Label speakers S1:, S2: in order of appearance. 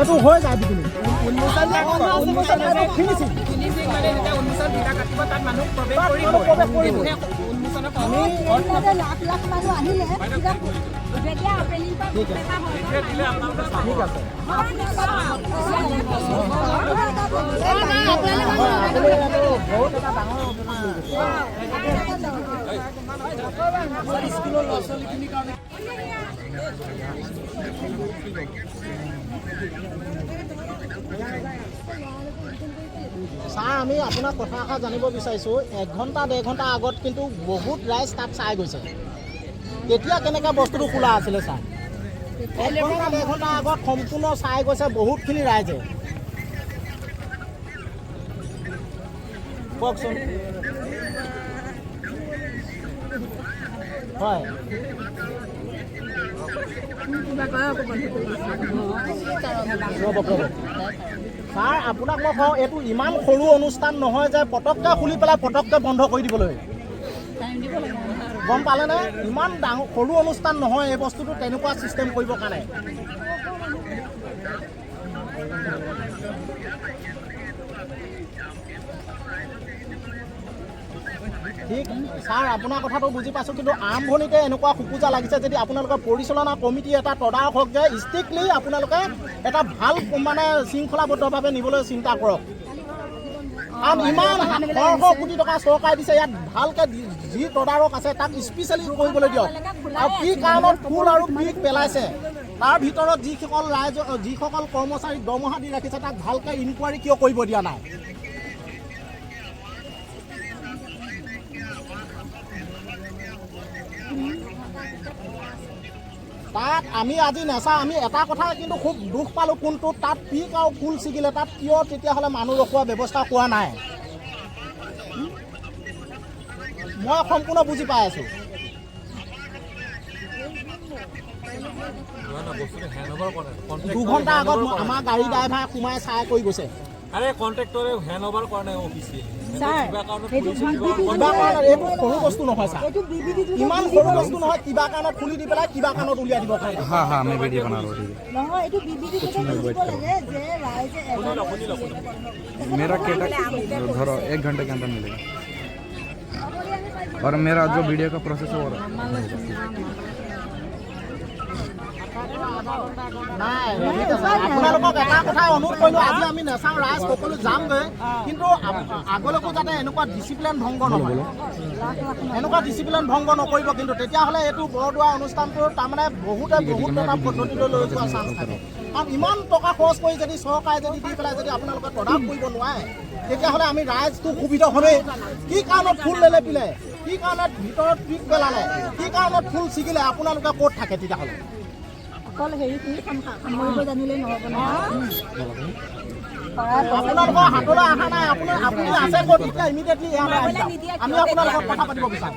S1: এইটো হৈ যায় বিকিনি।
S2: উন্মোচন উন্মোচন
S1: ফিনিচিং।
S2: ফিনিচিং, মানে যেতিয়া উন্মোচন ফিটা কাটিব, তাত মানুহ প্ৰৱেশ
S1: তাত
S2: কৰিব।
S1: মানুহ প্ৰৱেশ কৰিব।
S2: সেইটোহে উন্মোচনৰ
S1: আমি
S3: ইয়াতে লাখ লাখ মানুহ আহিলে যেতিয়া অপেনিং
S1: ঠিক আছে, ঠিক আছে। হয়, আপুনি এইটো বহুত এটা ডাঙৰ অভিযান লৈ গৈছে।
S4: স্কুলৰ ল'ৰা ছোৱালীখিনিৰ কাৰণে।
S1: ছাৰ, আমি আপোনাক কথা এষাৰ জানিব বিচাৰিছোঁ। এক ঘণ্টা 1.5 ঘণ্টা আগত কিন্তু বহুত ৰাইজ তাত চাই গৈছে। তেতিয়া কেনেকৈ বস্তুটো খোলা আছিলে ছাৰ? এক ঘণ্টা 1.5 ঘণ্টা আগত সম্পূৰ্ণ চাই গৈছে বহুতখিনি ৰাইজে। কওকচোন। হয়, ৰ'ব ৰ'ব ছাৰ, আপোনাক মই কওঁ, এইটো ইমান সৰু অনুষ্ঠান নহয় যে পটককৈ খুলি পেলাই পটককৈ বন্ধ কৰি দিবলৈ। গম পালেনে? ইমান ডাঙৰ সৰু অনুষ্ঠান নহয় এই বস্তুটো তেনেকুৱা ছিষ্টেম কৰিবৰ কাৰণে। ঠিক ছাৰ, আপোনাৰ কথাটো বুজি পাইছোঁ, কিন্তু আৰম্ভণিতে এনেকুৱা খোকোজা লাগিছে যদি আপোনালোকৰ পৰিচালনা কমিটি এটা তদাৰক হওক যে ষ্ট্ৰিক্টলি আপোনালোকে এটা ভাল মানে শৃংখলাবদ্ধভাৱে নিবলৈ চিন্তা কৰক। কাৰণ ইমান শ শ কোটি টকা চৰকাৰে দিছে, ইয়াত ভালকৈ যি তদাৰক আছে তাক স্পেচিয়েলি কৰিবলৈ দিয়ক। আৰু কি কাৰণত ফুল আৰু পিক পেলাইছে, তাৰ ভিতৰত যিসকল ৰাইজ, যিসকল কৰ্মচাৰীক দৰমহা দি ৰাখিছে, তাক ভালকৈ ইনকুৱাৰী কিয় কৰিব দিয়া নাই? তাত আমি আজি নেচাওঁ। আমি এটা কথা কিন্তু খুব দুখ পালোঁ কোনটো, তাত পিক আৰু ফুল ছিগিলে, তাত কিয় তেতিয়াহ'লে মানুহ ৰখোৱা ব্যৱস্থা কৰা নাই? মই সম্পূৰ্ণ বুজি পাই আছোঁ।
S5: বস্তুটো হেণ্ড অভাৰ কৰা নাই।
S1: 2 ঘণ্টা আগত আমাৰ গাড়ী ড্ৰাইভাৰ সোমাই চাই কৰি গৈছে।
S5: আৰে, কণ্ট্ৰেক্টৰে হেণ্ড অভাৰ কৰা নাই অফিচিয়েলি।
S3: ছাৰ,
S5: কিবা কাৰণত
S3: সেইটো
S5: খুলিছে, কিবা
S1: কিবা কাৰণত, এইটো সৰু বস্তু নহয় ছাৰ।
S3: এইটো বিবিধি।
S1: ইমান সৰু বস্তু নহয়, কিবা কাৰণত খুলি দি পেলাই কিবা কাৰণত উলিয়াই দিব পাৰে।
S6: हाँ हाँ, मैं वीडियो बना रहा हूँ, ठीक है।
S3: নহয়, এইটো বিবিধি দিব লাগে যে ৰাইজে এজন
S6: मेरा केटा धरो, एक घंटे के अंदर मिलेगा और मेरा जो वीडियो का प्रोसेस है वो
S1: নাই, ঠিক আছে। আপোনালোকক এটা কথা অনুৰোধ কৰিলোঁ, আজি আমি নেচাওঁ, ৰাইজ সকলো যামগৈ, কিন্তু আগলৈকো যাতে এনেকুৱা ডিচিপ্লিন ভংগ নহয়, এনেকুৱা ডিচিপ্লিন ভংগ নকৰিব কিন্তু। তেতিয়াহ'লে এইটো বৰদোৱা অনুষ্ঠানটো তাৰমানে বহুতে বহুত এটা পদ্ধতিলৈ লৈ যোৱা চান্স থাকে। কাৰণ ইমান টকা খৰচ কৰি যদি চৰকাৰে যদি দি পেলাই যদি আপোনালোকে তদাৰক কৰিব নোৱাৰে, তেতিয়াহ'লে আমি ৰাইজটো সুবিধা হ'মেই। কি কাৰণত ফুল লেলেপিলে, কি কাৰণত ভিতৰত পিক পেলালে, কি কাৰণত ফুল ছিগিলে, আপোনালোকে ক'ত থাকে তেতিয়াহ'লে?
S3: অকল হেৰিখিনি সামৰিব জানিলে নহ'ব নহয়।
S1: আপোনালোকৰ হাতলৈ অহা নাই। আপুনি আছে ক'ত এতিয়া? ইমিডিয়েটলি ইয়ালৈ আহি যাওক, আমি আপোনাৰ লগত কথা পাতিব বিচাৰোঁ।